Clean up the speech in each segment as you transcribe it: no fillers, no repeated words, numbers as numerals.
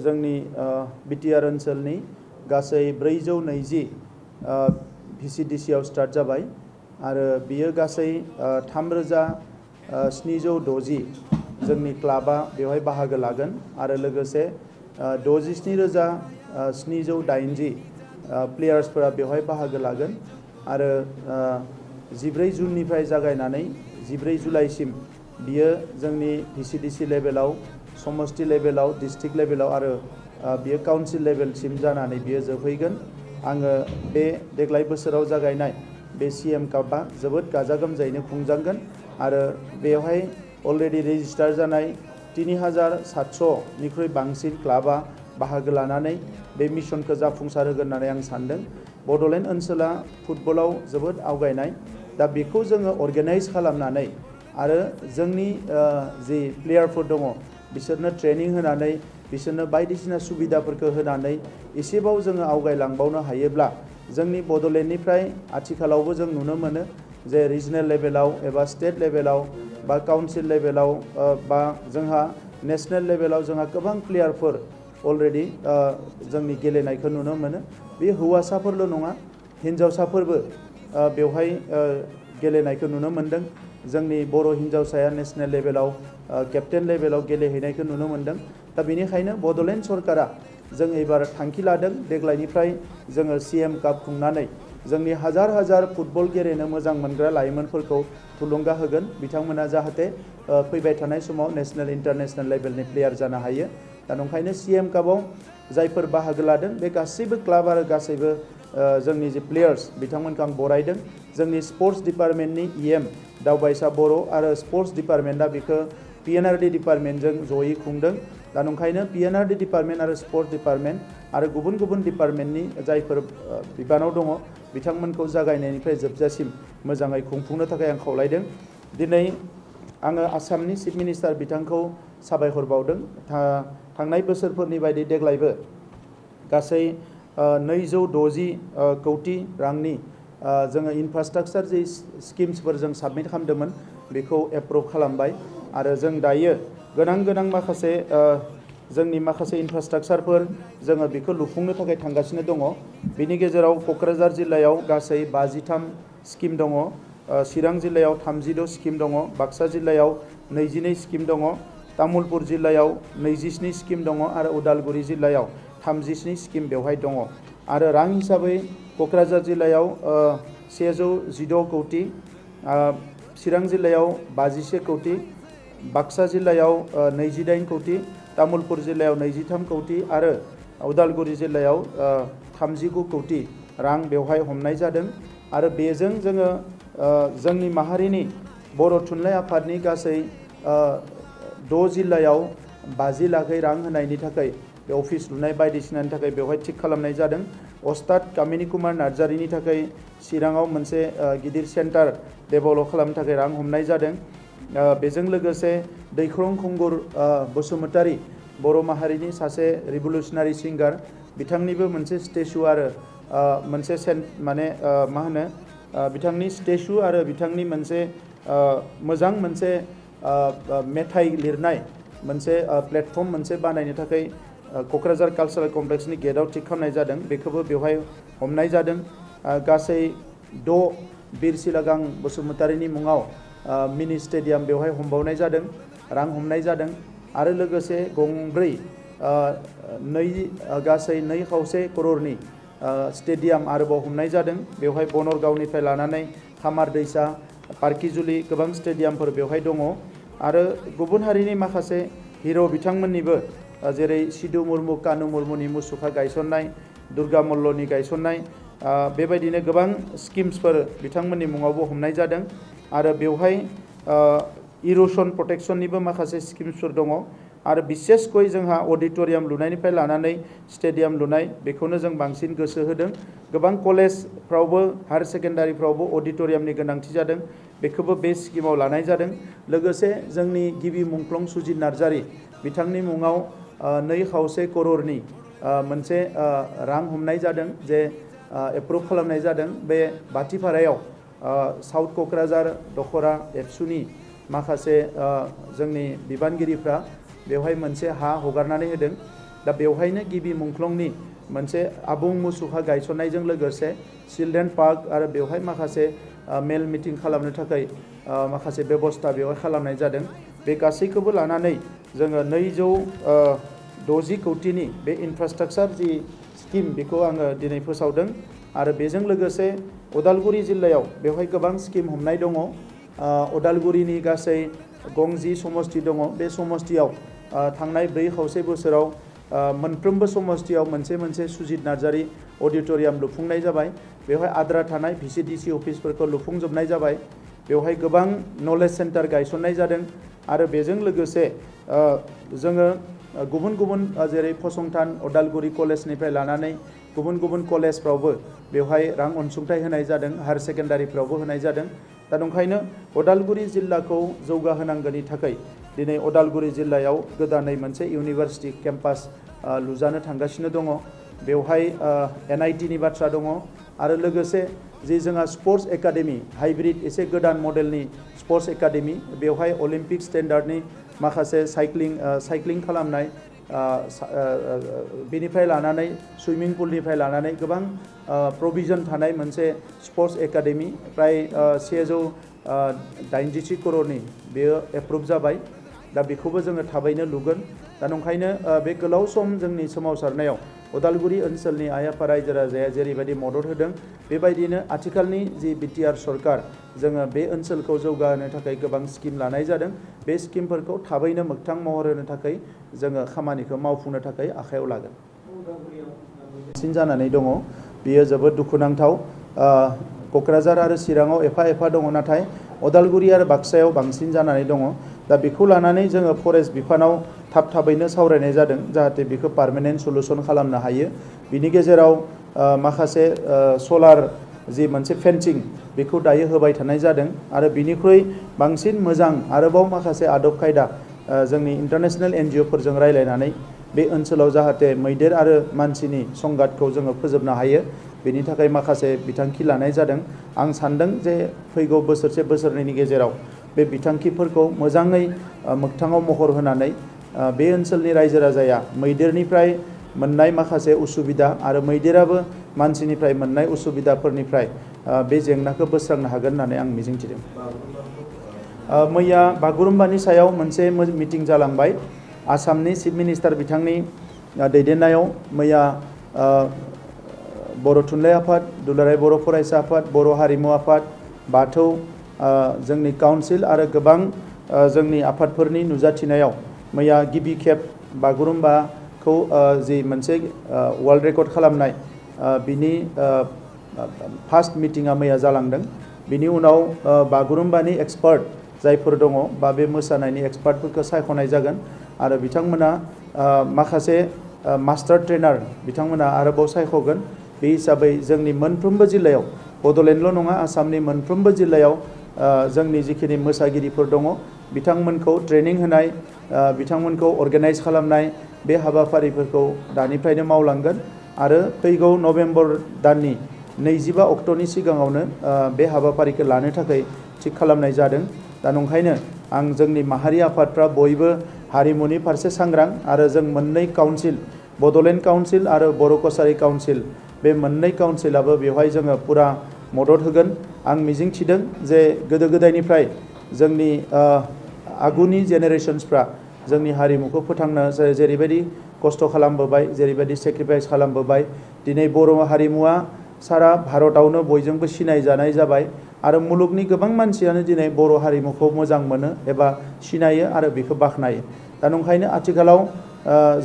जोंनि बिटिआर ओनसोलनि गासै 420 VCDC आव स्टार्ट जाबाय आरो बियो गासै 3760 जोंनि क्लाबा बेवहाय बाहागो लागोन आरो लोगोसे 67780 प्लेयार्सफोरा बेवहाय बाहागो लागोन आरो 14 जुननिफ्राय जागायनानै 14 जुलाइसिम बियो जोंनि VCDC लेभेलाव समष्टि लेभेलाव डिस्ट्रिक्ट लेभेलाव आरो बियो काउन्सिल लेभेलसिम जानानै बियो जोबहैगोन। आङो बे देग्लाय बोसोराव जागायनाय बे CM कापआ जोबोद गाजा गोमजायैनो खुंजागोन आरो बेवहाय अलरेडि रेजिस्टार जानाय 3700 निख्रुइ बांसिन क्लाबा बाहागो लानानै बे मिशनखौ जाफुंसार होगोन होननानै आं सानदों। बड'लेण्ड ओनसोला फुटबलाव जोबोद आवगायनाय, दा बेखौ जोङो अर्गेनाइज खालामनानै आरो जोंनि जि प्लेयारफोर दङ बिसोरनो ट्रेनिं होनानै बिसोरनो बायदिसिना सुबिदाफोरखौ होनानै एसेबाव जोङो आवगायलांबावनो हायोब्ला जोंनि बड'लेण्डनिफ्राय आथिखालावबो जों नुनो मोनो जे रिजनेल लेभेलाव एबा स्टेट लेभेलाव बा काउन्सिल लेभेलाव बा जोंहा नेशनेल लेभेलाव जोंहा गोबां प्लेयारफोर अलरेडि जोंनि गेलेनायखौ नुनो मोनो। बे हौवासाफोरल' नङा, हिन्जावसाफोरबो बेवहाय गेलेनायखौ नुनो मोन्दों। जोंनि बर' हिन्जावसाया नेशनेल लेभेलाव केप्टेन लेभेलाव गेलेहैनायखौ नुनो मोन्दों। दा बेनिखायनो बड'लेण्ड सरकारा जों एबार थांखि लादों देग्लायनिफ्राय जोङो CM काप खुंनानै जोंनि हाजार हाजार फुटबल गेलेनो मोजां मोनग्रा लाइमोनफोरखौ थुलुंगा होगोन, बिथांमोना जाहाथे फैबाय थानाय समाव नेशनेल इन्टारनेशनेल लेभेलनि प्लेयार जानो हायो। दा नंखायनो CM कापआव जायफोर बाहागो लादों बे गासैबो क्लाब आरो गासैबो जोंनि जे प्लेयार्स बिथांमोनखौ आं बरायदों। जोंनि स्पर्ट्स डिपार्टमेन्टनि EM दावबायसा बर' आरो स्पर्ट्स डिपार्टमेन्टआ बेखौ PNRD डिपार्टमेन्टजों जयै खुंदों। दा नंखायनो PNRD डिपार्टमेन्ट आरो स्पर्ट्स डिपार्टमेन्ट आरो गुबुन गुबुन डिपार्टमेन्टनि जायफोर बिबानाव दङ बिथांमोनखौ जागायनायनिफ्राय जोबजासिम मोजाङै खुंफुंनो थाखाय आं खावलायदों। दिनै आङो आसामनि चिफ मिनिस्टार बिथांखौ साबायखर बावदों। थांनाय बोसोरफोरनि बायदि देग्लायबो गासै 260 कौटि रांनि जोङो इनफ्रास्ट्राक्चार जि स्किम्सफोर जों साबमिट खालामदोंमोन बेखौ एप्रुभ खालामबाय आरो जों दायो गोनां माखासे जोंनि माखासे इनफ्रास्ट्राक्चारफोर जोङो बेखौ लुफुंनो थाखाय थांगासिनो दङ। बिनि गेजेराव क'क्राझार जिल्लायाव गासै 53 स्किम दङ, चिरां जिल्लायाव 36 स्किम दङ, बाक्सा जिल्लायाव 22 स्किम दङ, तामुलपुर जिल्लायाव 27 स्किम दङ आरो उदालगुरि जिल्लायाव 37 स्किम बेवहाय दङ। आरो रां हिसाबै क'क्राझार जिल्लायाव 116 कौटि, चिरां जिल्लायाव 51 कौटि, बाक्सा जिल्लायाव 28 कौटि, तामुलपुर जिल्लायाव 23 कौटि आरो उदालगुरि जिल्लायाव 39 कौटि रां बेवहाय हमनाय जादों। आरो बेजों जोङो जोंनि माहारिनि बर' थुनलाइ आफादनि गासै 6 जिल्लायाव 50 लाखै रां होनायनि थाखाय बे अफिस लुनाय बायदिसिनानि थाखाय बेवहाय थिग खालामनाय जादों। अस्ताद कामिनी कुमार नार्जारिनि थाखाय चिराङाव मोनसे गिदिर सेन्टार डेभेलप खालामनो थाखाय रां हमनाय जादों। बेजों लोगोसे दैख्रं खुंगुर बसुमतारी बर' माहारिनि सासे रिभलुसनारि सिंगार, बिथांनिबो मोनसे स्टेचु आरो मोनसे मा होनो बिथांनि स्टेचु आरो बिथांनि मोनसे मोजां मोनसे मेथाइ लिरनाय मोनसे प्लेटफर्म मोनसे बानायनो थाखाय क'क्राझार कालचारेल कमप्लेक्सनि गेटआव थिग खालामनाय जादों, बेखौबो बेवहाय हमनाय जादों। गासै 6 बिर सिलागां बसुमतारीनि मुङाव मिनि स्टेडियाम बेवहाय हमबावनाय जादों, रां हमनाय जादों। आरो लोगोसे गंब्रै गासै 2.5 करोड़नि स्टेडियाम आरोबाव हमनाय जादों। बेवहाय बनरगावनिफ्राय लानानै खामार दैसा, पार्किजुलि गोबां स्टेडियामफोर बेवहाय दङ। आरो गुबुन हारिनि माखासे हिर' बिथांमोननिबो जेरै सिदु मुर्मु, कानु मुर्मुनि मुसुखा गायसननाय, दुर्गा मल्लनि गायसननाय, बेबायदिनो गोबां स्किम्सफोर बिथांमोननि मुङावबो हमनाय जादों। आरो बेवहाय इर'सन प्रटेक्शननिबो माखासे स्किम्सफोर दङ। आरो बिसेसकय जोंहा अडिट'रियाम लुनायनिफ्राय लानानै स्टेडियाम लुनाय बेखौनो जों बांसिन गोसो होदों। गोबां कलेजफ्रावबो हायार सेकेन्डारिफ्रावबो अडिट'रियामनि गोनांथि जादों, बेखौबो बे स्किमाव लानाय जादों। लोगोसे जोंनि गिबि मुंख्लं सुजित नार्जारि बिथांनि मुङाव 2.5 करोड़नि मोनसे रां हमनाय जादों, जे एप्रुभ खालामनाय जादों। बे बाथिपारायाव साउथ क'क्राझार दखरा एबसुनि माखासे जोंनि बिबानगिरिफ्रा बेवहाय मोनसे हा हगारनानै होदों। दा बेवहायनो गिबि मुंख्लंनि मोनसे आबुं मुसुखा गायसननायजों लोगोसे चिल्ड्रेन पार्क आरो बेवहाय माखासे मेल मिटिं खालामनो थाखाय माखासे बेबस्था बेवहाय खालामनाय जादों। बे गासैखौबो लानानै जोङो 260 कौटिनि बे इनफ्रास्ट्राक्चार जि स्किम बेखौ आङो दिनै फोसावदों आरो बेजों लोगोसे उदालगुरि जिल्लायाव बेवहाय गोबां स्किम हमनाय दङ। उदालगुरिनि गासै 60 समष्टि दङ। बे समष्टियाव थांनाय 4.5 बोसोराव मोनफ्रोमबो समष्टियाव मोनसे मोनसे सुजित नार्जारी अडिटोरियाम लुफुंनाय जाबाय। बेवहाय आद्रा थानाय VCDC अफिसफोरखौ लुफुंजोबनाय जाबाय। बेवहाय गोबां नलेज सेन्टार गायसननाय जादों आरो बेजों लोगोसे जोङो गुबुन गुबुन जेरै फसंथान उदालगुरि कलेजनिफ्राय लानानै गुबुन गुबुन कलेजफ्रावबो बेवहाय रां अनसुंथाइ होनाय जादों, हायार सेकेन्डारिफ्रावबो होनाय जादों। दा ओंखायनो उदालगुरि जिल्लाखौ जौगाहोनांगौनि थाखाय दिनै उदालगुरि जिल्लायाव गोदानै मोनसे इउनिभार्सिटि केम्पास लुजानो थांगासिनो दङ। बेवहाय NITनि बाथ्रा दङ आरो लोगोसे जि जोंहा स्पर्ट्स एकाडेमि हाइब्रिड एसे गोदान मडेलनि स्पर्ट्स एकाडेमि बेवहाय अलिम्पिक स्टेन्डार्डनि माखासे साइक्लिं खालामनाय बेनिफ्राय लानानै सुइमिं पुलनिफ्राय लानानै गोबां प्रभिजन थानाय मोनसे स्पर्ट्स एकाडेमि प्राय 186 करोड़नि बेयो एप्रुभ जाबाय। दा बेखौबो जोङो थाबैनो लुगोन। दा ओंखायनो बे गोलाव सम जोंनि सोमावसारनायाव उदालगुरि ओनसोलनि आइ आफा रायजो राजाया जेरैबायदि मदद होदों बेबायदिनो आथिखालनि जि BTR सरकार जोङो बे ओनसोलखौ जौगाहोनो थाखाय गोबां स्किम लानाय जादों। बे स्किमफोरखौ थाबैनो मोगथां महर होनो थाखाय जोङो खामानिखौ मावफुंनो थाखाय आखायाव लागोन। बांसिन जानानै दङ बेयो जोबोद दुखुनांथाव। क'क्राझार आरो चिराङाव एफा एफा दङ नाथाय उदालगुरि आरो बाक्सायाव बांसिन जानानै दङ। दा बेखौ लानानै जोङो फरेस्ट बिफानाव थाबैनो सावरायनाय जादों जाहाथे बेखौ पार्मानेन्ट सलुसन खालामनो हायो। बिनि गेजेराव माखासे सलार जि मोनसे फेन्सिं बेखौ दायो होबाय थानाय जादों आरो बिनिख्रुइ बांसिन मोजां आरोबाव माखासे आदब खायदा जोंनि इन्टारनेशनेल NGOफोरजों रायलायनानै बे ओनसोलाव जाहाथे मैदेर आरो मानसिनि संघातखौ जोङो फोजोबनो हायो बेनि थाखाय माखासे बिथांखि लानाय जादों। आं सान्दों जे फैगौ बोसोरसे बोसोरनैनि गेजेराव बे बिथांखिफोरखौ मोजाङै मोगथाङाव महर होनानै बे ओनसोलनि रायजो राजाया मैदेरनिफ्राय मोननाय माखासे उसुबिदा आरो मैदेराबो मानसिनिफ्राय मोननाय उसुबिदाफोरनिफ्राय बे जेंनाखौ बोस्रांनो हागोन होननानै आं मिजिंथिदों। मैया बागुरुम्बानि सायाव मोनसे मिटिं जालांबाय। आसामनि चिफ मिनिस्टार बिथांनि दैदेननायाव मैया बर' थुनलाइ आफाद, दुलाराय बर' फरायसा आफाद, बर' हारिमु आफाद, बाथौ, जोंनि काउन्सिल आरो गोबां जोंनि आफादफोरनि नुजाथिनायाव मैया गिबि खेब बागुरुम्बाखौ जि मोनसे वर्ल्ड रेकर्ड खालामनाय बिनि फार्स्ट मिटिङा मैया जालांदों। बिनि उनाव बागुरुम्बानि एक्सपार्ट जायफोर दङ बा बे मोसानायनि एक्सपार्टफोरखौ सायख'नाय जागोन आरो बिथांमोना माखासे मास्टार ट्रेनार बिथांमोना आरोबाव सायख'गोन। बे हिसाबै जोंनि मोनफ्रोमबो जिल्लायाव बड'लेण्डल' नङा आसामनि मोनफ्रोमबो जिल्लायाव जोंनि जिखिनि मोसागिरिफोर दङ बिथांमोनखौ ट्रेनिं होनाय बिथांमोनखौ अर्गेनाइज खालामनाय बे हाबाफारिफोरखौ दानिफ्रायनो मावलांगोन आरो फैगौ नभेम्बर दाननि 25 अक्ट'नि सिगाङावनो बे हाबाफारिखौ लानो थाखाय थिग खालामनाय जादों। दा ओंखायनो आं जोंनि माहारि आफादफ्रा बयबो हारिमुनि फारसे सांग्रां आरो जों मोननै काउन्सिल बड'लेण्ड काउन्सिल आरो बर' कसारि काउन्सिल बे मोननै काउन्सिलाबो बेवहाय जोङो पुरा मदद होगोन। आं मिजिंथिदों जे गोदो गोदायनिफ्राय जोंनि आगुनि जेनेरेशन्सफ्रा जोंनि हारिमुखौ फोथांनो जेरैबायदि खस्थ' खालामबोबाय जेरैबायदि सेक्रिफाइस खालामबोबाय दिनै बर' हारिमुवा सारा भारतआवनो बयजोंबो सिनायजानाय जाबाय आरो मुलुगनि गोबां मानसियानो दिनै बर' हारिमुखौ मोजां मोनो एबा सिनायो आरो बेखौ बाख्नायो। दा ओंखायनो आथिखालाव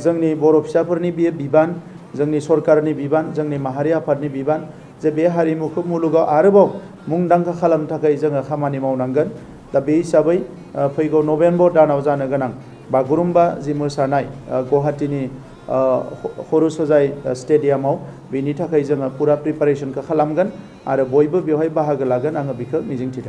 जोंनि बर' फिसाफोरनि बेयो बिबान, जोंनि सरकारनि बिबान, जोंनि माहारि आफादनि बिबान जे बे हारिमुखौ मुलुगाव आरोबाव मुंदांखा खालामनो थाखाय जोङो खामानि मावनांगोन। दा बे हिसाबै फैगौ नभेम्बर दानाव जानो गोनां बागुरुम्बा जि मोसानाय गुवाहाटीनि हरुसजाय स्टेडियामाव बेनि थाखाय जोङो पुरा प्रिपारेसनखौ खालामगोन आरो बयबो बेवहाय बाहागो लागोन आङो बेखौ मिजिंथिदों।